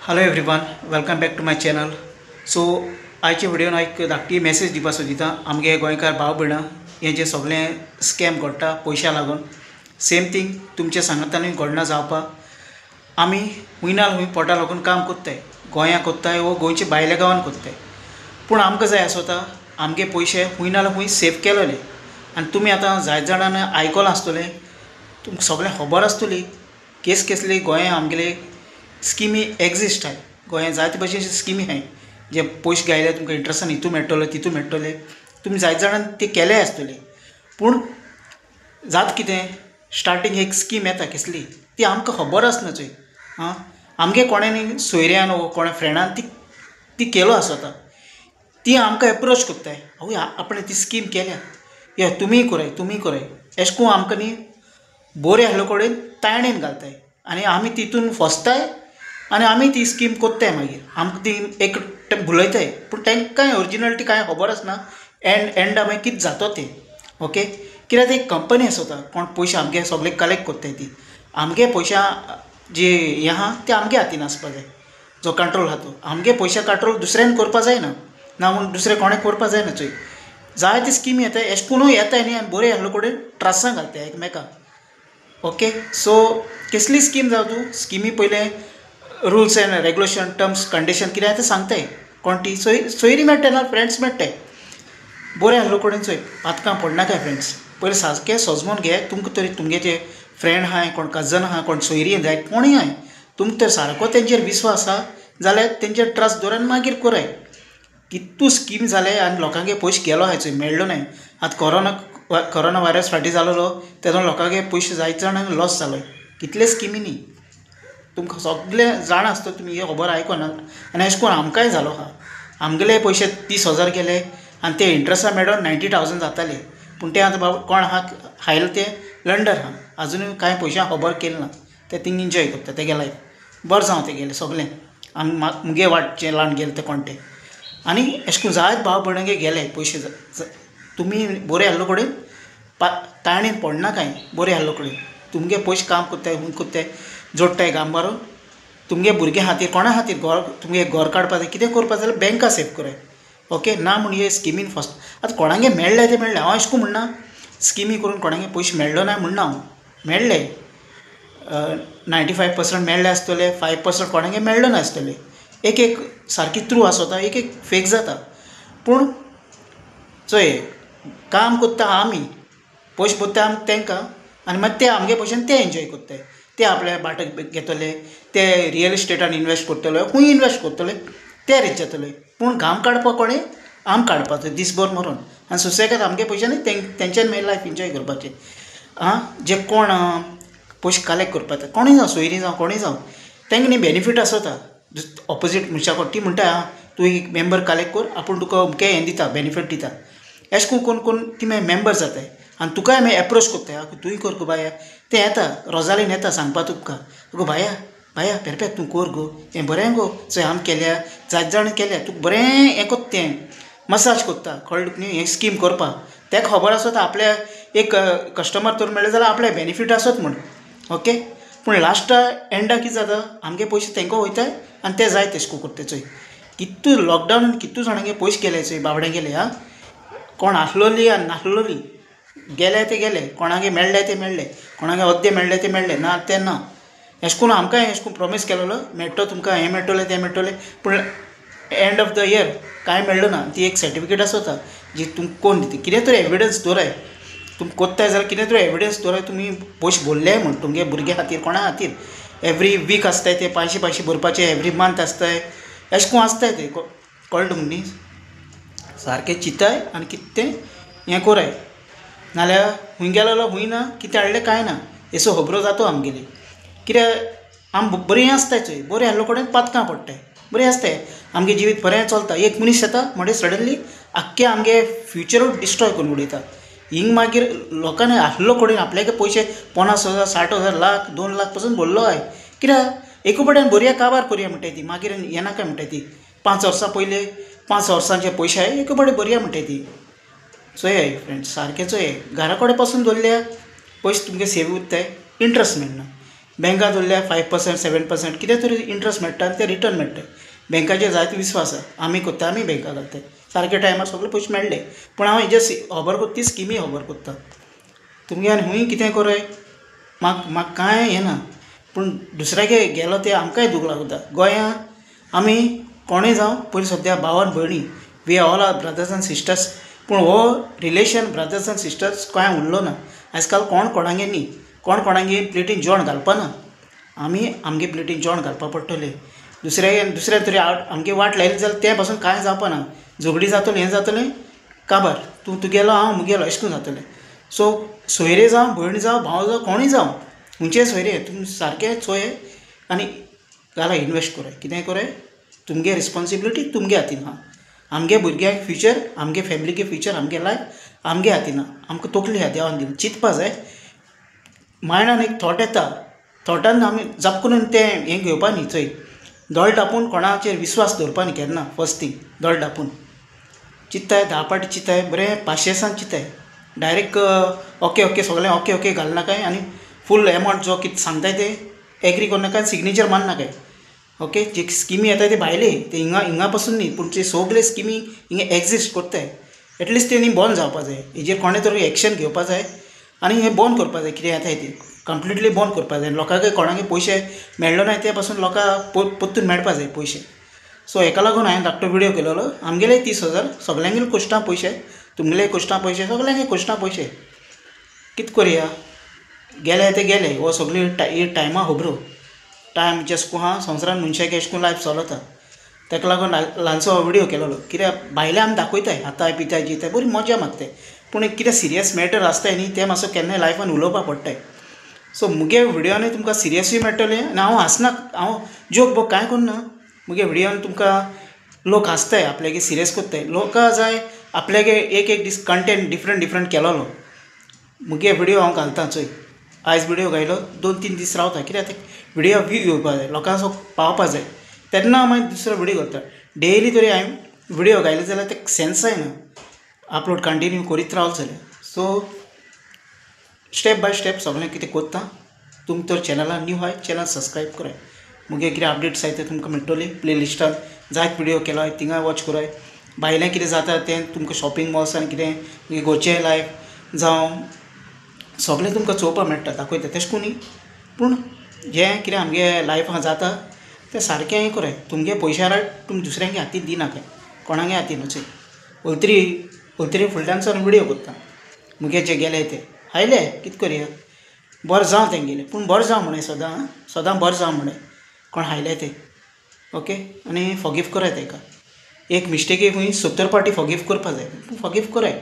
Hello everyone, welcome back to my channel. So आयच्या व्हिडियोन एक धाकटी मेसेज दिवपा सोदिता आमगे गोंयकार भाव भयणां हे जे सगळें स्कॅम घडटा पयशा लागून सेम थिंग तुमच्या सांगातानूय घडना जावपाक. आमी हुंय ना हुंय पोटा लागून काम कोत्ताय, गोंया कोत्ताय वो गोंयच्या भायल्या गांवान कोत्ताय, पूण आमकां जाय आसोता आमगे पयशे हुंय ना हुंय सेफ केलेले. आनी तुमी आतां जायते जाणांनी आयकलां आसतलें, तुमकां सगळें खबर आसतली केस केसली गोंया आमगेले स्किमी एग्जिस्ट आहाय. गोंयांत जायते भशेन स्किमी आहाय, जे पयशे घायल्यार तुमकां इंट्रस्टान हितू मेळटलो तितू मेळटले, तुमी जायते जाणान ते केले आसतले. पूण जात कितें स्टार्टींग एक स्कीम येता केसली ती आमकां खबर आसना चोय. आं, आमगे कोणें सोयऱ्यान वो कोणे फ्रेंडान ती ती केलो आसता, ती आमकां एप्रोच कोत्ताय, आवय आपणें ती स्कीम केल्या, या तुमीय कराय तुमीय कराय, एशें कोन्न आमकां न्ही बरें आहलो कडेन ताणेन घालताय आनी आमी तितून फसताय आनी आमी ती स्कीम कोत्ताय. मागीर आमकां ती एक भुलयताय, पूण तांकां ओरिजिनलिटी कांय खबर आसना. एंड एंडा मागीर कितें जाता तें ओके, कित्याक ती कंपनी आसता कोण पयशे आमगे सगळे कलेक्ट कोत्ताय, ती आमगे पयशा जे हें आहा ते आमगे हातीन आसपा जाय, जो कंट्रोल आहा तो आमगे पयशा कंट्रोल दुसऱ्यान करपा जायना, ना म्हूण दुसरें कोणें करपा जायना. चोय जायते स्किमी येता एशें कोनूय येताय न्ही आनी बरें आहलो कडेन ट्रस्टां घालताय एकमेकाक. ओके, सो केसली स्कीम जावं तूं स्किमी पयलें rules and regulation terms condition कितें आहा तें सांगताय, कोण ती सोयरी मेळटाय ना फ्रेंड्स मेळटाय, बरें आहलो कडेन चोय पातकां पडनाकाय फ्रेंड्स. पयलीं सारकें सजमोन घे, तुमकां तरी तुमगे जे फ्रेंड आहाय कोण कजन आहा कोण सोयरी जाय कोणूय आहाय, तुमकां तर सारको तेंचेर विस्वास आहा जाल्यार तेंचेर ट्रस्ट दवर आनी मागीर कराय. कितू स्कीम जाले आनी लोकांगे पयशे गेलो आहाय चोय, मेळ्ळो नाय. आतां कोरोना वायरस फाटीं जालोलो तेदोन लोकांगे पयशे जायते जाणांक लॉस जालो कितले स्किमींनी. तुमकां सगळें जाणा आसता, तुमी हे खबर आयकोना. आनी अशें करून आमकांय जालो आहा, आमगेले पयशे 30,000 गेले आनी ते इंट्रस्टा मेळोन 90,000 जाताले, पूण ते आतां बाबा कोण आहा हायल ते लंडन आहा, आजुनूय कांय पयशां खबर केली ना, ते थिंग एन्जॉय करता तेगे लायफ बरें जावं तेगेलें सगळें. आनी मुगे वाटचें लावन गेले ते कोण ते. आनी अशें करून जायते भाव भयणांगे गेले पयशे. तुमी बरें आहलो कडेन ताणेन पडनाकाय, बरें आहलो कडेन तुमगे पयशे काम कोत्ताय हूंय कोत्ताय जोडटाय घाम मारून तुमगे भुरग्यां खातीर कोणा खातीर घर तुमगे घर काडपा जाय कितें करपा जाल्यार बँका सेफ कराय. ओके, ना म्हूण हे स्किमीन फस्ट आतां कोणागे मेळ्ळें तें मेळ्ळें, हांव अशें करून म्हणना स्किमी करून कोणागे पयशे मेळ्ळो ना म्हणना, हांव मेळ्ळे 95% मेळ्ळे आसतले, 5% कोणागे मेळ्ळो ना आसतले. एक एक सारकी ट्रू आसता, एक एक फेक जाता. पूण चोय काम कोत्ता आमी, पयशे भरता आमी तांकां आनी मागीर ते आमगे पयशान ते एन्जॉय कोत्ताय, ते आपल्या बाटक घेतले, ते रियल इस्टेटान इनवेस्ट करतले, खूंय इनवेस्ट करतले ते रीच जातले. पूण घाम काडपाक कोणें आम काडपाचो दीसभर मरोन आनी सुसेगाद आमगे पयशांनी तेंच्यान मागीर लायफ एन्जॉय करपाचें. आं, जे कोण पयशे कलेक्ट करपाक कोणूय जावं सोयरी जावं कोणूय जावं तांकां न्ही बेनिफीट आसता ऑपोजीट मनशा कडे. ती म्हणटा आं तूं एक मेंबर कलेक्ट कर, आपूण तुका अमकें हें दिता बेनिफीट दिता, अशें करून कोण कोण ती मागीर मेंबर जाताय आनी तुकाय मागीर एप्रोच कोत्ताय, तूंय कर गो बाया, तें येता रोजालीन येता सांगपा तुमकां, गो भाया भाया पेरपेर तूं कर गो हें बरें गो चोय आम केल्या जायते जाणां केल्या, तुका बरें हें कोत्ता तें मसाज कोत्ता, कळ्ळें तुका न्ही हें स्कीम करपाक तेका खबर आसता आपल्या एक कस्टमर तर मेळ्ळें जाल्यार आपल्या बेनिफीट आसत म्हूण. ओके, पूण लास्टा एंडा कितें जाता आमगे पयशे तेंकां वयताय आनी ते जाय तेशें कोत्ता चोय. कितू लॉकडावनान कितू जाणांगे पयशे गेले चोय, बाबडे गेले. आं, कोण आसलोली आनी नासलोली गेले ते गेले, कोणागे मेळ्ळे ते मेळ्ळे, कोणागे अद्दे मेळ्ळे ते मेळ्ळे, ना ते ना. अशें करून आमकांय अशें करून प्रोमीस केलेलो मेळटलो तुमकां हें मेळटलें तें मेळटलें, पूण एंड ऑफ the year कांय मेळ्ळो ना. ती एक सर्टिफिकेट आसता जी तुमकां कोण दिता, कितें तरी एविडन्स दवराय, तुमकां कोत्ताय जाल्यार कितें तरी एविडन्स दवराय तुमी पयशे भरले म्हूण तुमगे भुरग्यां खातीर कोणा खातीर. एवरी वीक आसताय ते 500 500 भरपाचे, एवरी मंथ आसताय, अशें करून आसताय ते, कळ्ळें तुमकां न्ही. सारकें चिंताय आनी कितें तें हें कराय, नाल्यार खूंय गेलोलो खूंय ना, कितें हाडलें कांय ना, येसो खबरो जातो आमगेली. कित्याक आम बरीं आसताय चोय, बरें आहलो कडेन पातकां पडटाय, बरें आसताय आमगे जिवीत बरें चलता, एक मनीस येता म्हणल्यार सडनली आख्खे आमगे फ्युचरूच डिस्ट्रॉय करून उडयता. हिंग मागीर लोकांनी आहलो कडेन आपल्यागे पयशे 50,000 60,000 लाख 2 लाख पसून भरलो आहाय, कित्याक एका कडेन भरया काबार करया म्हणटाय ती, मागीर येनाका म्हणटाय ती, 5 वर्सां पयलीं 5 वर्सांचे पयशे आहाय एका कडेन भरया म्हणटाय ती. चोयाय फ्रेंड्स सारकें चोयाय, घरा कडेन पासून दवरल्या पयशे तुमगे सेव उरताय, इंट्रस्ट मेळना. बँकां दवरल्यार 5% 7% कितें तरी इंट्रस्ट मेळटा आनी ते रिटर्न मेळटा. बँकाचेर जायतो विस्वास आसा, आमी करता, आमी बँकां घालता, सारके टायमार सगळे पयशे मेळ्ळे. पूण हांव हेजे खबर कोत्ता, ती स्किमी खबर कोत्ता. तुमगे आनी खूंय कितें करय म्हाका म्हाका कांय हें ना, पूण दुसऱ्यागे गेलो तें आमकांय दूख लागता. गोंया आमी कोणूय जावं पयलीं सद्या भाव आनी भयणी, we all are brothers and sisters. पूण हो रिलेशन ब्रदर्स आनी सिस्टर्स कांय उरलो ना. आयज काल कोण कोणागे न्ही, कोण कोणागे प्लेटीन जेवण घालपाना. आमी आमगे प्लेटीन जेवण घालपा पडटलें. दुसऱ्या दुसऱ्या तरी आमगे वाट लायली जाल्यार तें पासून कांय जावपाना, झगडी जातलें, हें जातलें, काबार तूं तुगेलो हांव मुगेलो अशें करून जातलें. सो सोयरे जावं, भयण जावं, भाव जावं, कोणूय जावं, खंयचेय सोयरे तुमी सारकें चोय आनी घाला इनवेस्ट कराय, कितेंय कराय, तुमगे रिस्पोन्सिबिलिटी तुमगे हातीन आहा. आमगे भुरग्यांक फ्युचर, आमगे फॅमिलीगे फ्युचर, आमगे लायफ आमगे हातीन आहा. आमकां तकली आहा देवान दिली, चिंतपा जाय. मायंडान एक थॉट येता, थॉटान आमी जप करून तें हें घेवपा न्ही. चोय दोळे धांपून कोणाचेर विस्वास दवरपा न्ही केन्ना. फर्स्ट थींग दोळे धांपून चिंत्ताय, 10 पाटी चिंत्ताय, बरें पाशेंसान चिंत्ताय. डायरेक्ट ओके ओके सगळें ओके ओके घालनाकाय आनी फूल एमावंट जो कितें सांगताय तें एग्री करनाकाय, सिग्नेचर मारनाकाय. ओके, जे स्किमी येता ते भायले, ते हिंगा हिंगा पासून न्ही, पूण ते सगळे स्किमी हिंगा एग्जिस्ट करताय. एटलिस्ट तेणी बंद जावपा जाय, हेजेर कोणें तरी एक्शन घेवपा जाय आनी हें बंद करपा जाय. कितें येताय तें कंप्लिटली बंद करपा जाय. लोकांक कोणाकय पयशे मेळ्ळो ना ते पासून लोकांक परतून मेळपा जाय पयशे. सो हेका लागून हांवें धाकटो विडियो केलेलो. आमगेले 30,000 सगल्यांगेले कोश्टां पयशे, तुमगेले कोश्टां पयशे, सगल्यांगे कोश्टां पयशे. कितें करया, गेले ते गेले. हो सगळी ही टायमा खबरो, टायम जेसको आहा संवसारान मनशाक एशें करून लायफ चलता. ताका लागून ल्हानसो हो विडियो केलेलो. कित्याक भायले आमी दाखयताय, खाताय पिताय जिताय, बरी मजा मारताय, पूण कितें सिरियस मॅटर आसताय न्ही तें मातसो केन्नाय लायफान उलोवपा पडटाय. सो मुगे विडियोनी तुमकां सिरियसूय मेळटलें आनी हांव हांसना, हांव जोक बोक कांय करना. मुगे विडियोन तुमकां लोक हांसताय, आपल्यागे सिरियस करताय. लोकां जाय आपल्यागे एक एक दीस कंटेंट डिफरंट डिफरंट केलोलो. मुगे विडियो हांव घालता चोय, आयज विडियो घायलो 2-3 दीस रावता, कित्याक ते विडियो व्यू येवपा जाय, लोकांचो पावपा जाय, तेन्ना हांव मागीर दुसरो विडियो घालता. डेली तरी हांवें विडियो घायले जाल्यार ते सेन्स जायना, अपलोड कंटिन्यू करीत रावलो जाल्यार. सो स्टेप बाय स्टेप सगळें कितें करता. तुमी तर चॅनलान न्यू आहाय, चॅनल सबस्क्रायब कराय. मुगे कितें अपडेट्स आहाय ते तुमकां मेळटली. प्ले लिस्टान जायत विडियो केलो थिंगाय वॉच कराय. भायलें कितें जाता तें तुमकां शॉपिंग मॉल्सान कितें मुगे गोंयचें लायफ जावं सगळें तुमकां चोवपाक मेळटा, दाखयता तशें करून न्ही. पूण जें कितें आमगे लायफान जाता तें सारकें हें कराय. तुमगे पयशा राट तुमी दुसऱ्यांगे हातीन दिनाकाय, कोणागे हातीन वचय. ओलतरी फुडल्यान विडियो करता मुगे जे गेले ते आयले कितें करया, बरें जावं तेंगेलें, पूण बरें जावं म्हणून सदां सदां बरें जावं म्हणून कोण हायले ते. ओके, आनी फॉरगीव कराय तेका. एक मिस्टेक खंय 70 पाटी फॉरगीव करपा जाय, पूण फॉरगीव कराय.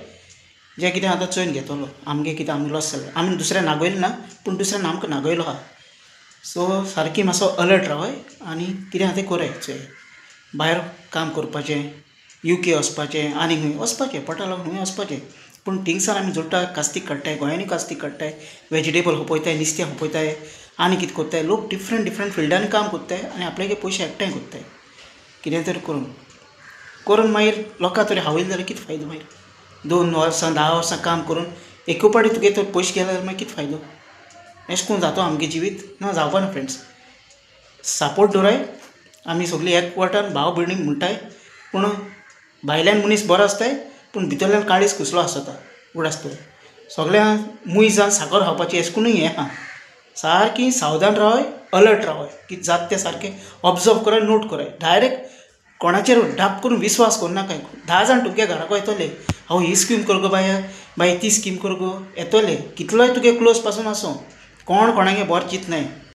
जें कितें आतां चोयन घेतलो आमगे कितें आमगे लॉस जालें, आमी दुसऱ्या नागयलें ना, पूण दुसऱ्यान आमकां नागयलो आहा. सो सारकी मातसो अलर्ट रावय आनी कितें आहा तें कराय. चोय भायर काम करपाचें, UK वचपाचें, आनी खंय वचपाचें, पोटा लागून खंय वचपाचें, पूण थिंगसान आमी जोडटा, कास्तीक काडटाय, गोंयांनी कास्तीक काडटाय, वेजिटेबल खोपयताय, नुस्तें खोपयताय, आनी कितें करताय. लोक डिफरंट डिफरंट फिल्डांनी काम करताय आनी आपल्यागे पयशे एकठांय करताय कितें तरी करून करून मागीर लोकां तरी हावयले जाल्यार कितें फायदो? मागीर 2 वर्सां 10 वर्सां काम करून एकू पाटी तुगे तर पयशे गेले जाल्यार मागीर कितें फायदो? अशें करून जाता आमगे जिवीत ना जावपा ना. फ्रेंड्स, सपोर्ट दवराय. आमी सगळीं एकवटान भाव भयणी म्हणटाय, पूण भायल्यान मनीस बरो आसताय, पूण भितरल्यान काळीज कुसलो आसता उगडास दवर. सगळ्यां मूय जावन साकर खावपाची अशें करूनय हें आहा. सारकी सावधान रावय, अलर्ट रावय, कितें जाता तें सारकें ऑब्जर्व कराय, नोट कराय. डायरेक्ट कोणाचेर डाप करून विस्वास करनाकाय. 10 जाण तुगे घराक येतले, हांव ही स्कीम कर गो बाय, बाय ती स्कीम कर गो, येतले. कितलोय तुगे क्लोज पासून आसूं, कोण कोणागे बरें चिंतनाय.